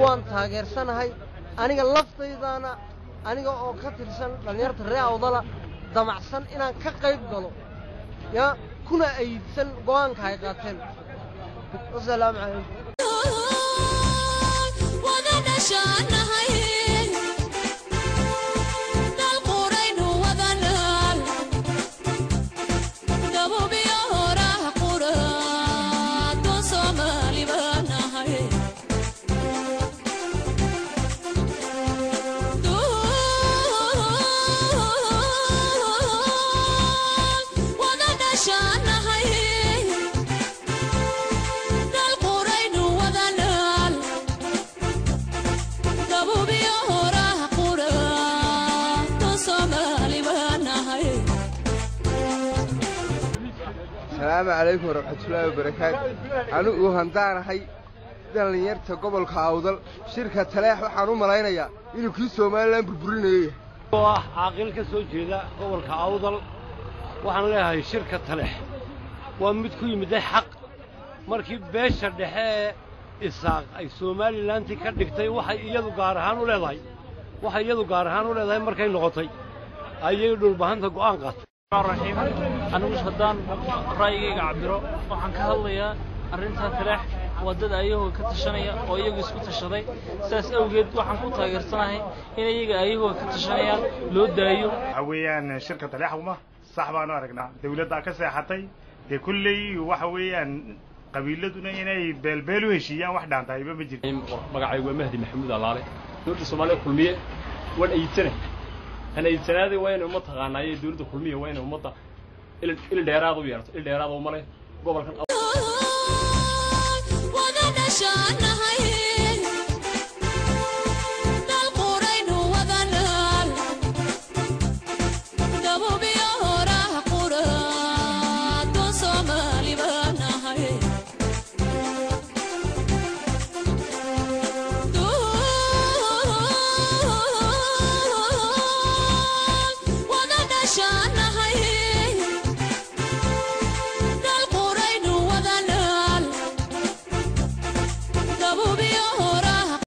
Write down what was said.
Waan taageersanahay aniga laftaydaana, aniga oo ka tirsan dhallinyarta reer Awdala, damacsan inaan ka qayb galo, yaa kuna ayidsan go'aanka ay qaateen. Wasalaamu calaykum. Wada dhashaanahay, dal quraynu wadanaal, dabubiyo horah qura doon Soomaali baanahay. Wada dhashaanahay, dal quraynu wadanaal, dabubiyo horah qura doon Soomaali baanahay. Asalaamu calaykum waraxmatullaahi wabarakaatu. Anigu handaanahay dhallinyarta gobolka Awdal, shirka Taleex waxaan u malaynayaa inuu kii Somalilan burburinayo yahay. Oo ah caaqil ka soo jeeda gobolka Awdal, waxaan leeyahay shirka Taleex waa mid ku yimiday xaq. Markii beesha dhexe ee Isaaq ay Somalilanti ka dhigtay waxay iyadu gaar ahaan u leedahay, waxay iyadu gaar ahaan u leedahay markay noqotay, ayay Dhulbahanta go'aan qaatay. Raxiim, anigu haddaan ra'yigayga cabiro, waxaan ka hadlayaa arrintaa Taleex. Waa dad ayagoo ka tashanaya oo iyagu isku tashaday, saas awgeed waxaan ku taageersanahay in iyaga ayagoo ka tashanayaan loo daayo. Waxa weeyaan shirka Taleexuma sax baanu aragnaa, dawladdaa ka seexatay. Dee kulley waxa weeyaan qabiiladuna inay beelbeel u heshiiyaan wax dhaantayba ma jirto. Magacaygu waa Mahdi Maxamuud Alaale. Dowladda Soomaaliya Kulmiye waan ayidsana, han ayidsanaada. Waa inay umma taqaanaaye dowladda Kulmiye waa inay ummadda il dheeraada u yeerto, il dheeraada uma leh gobolkan.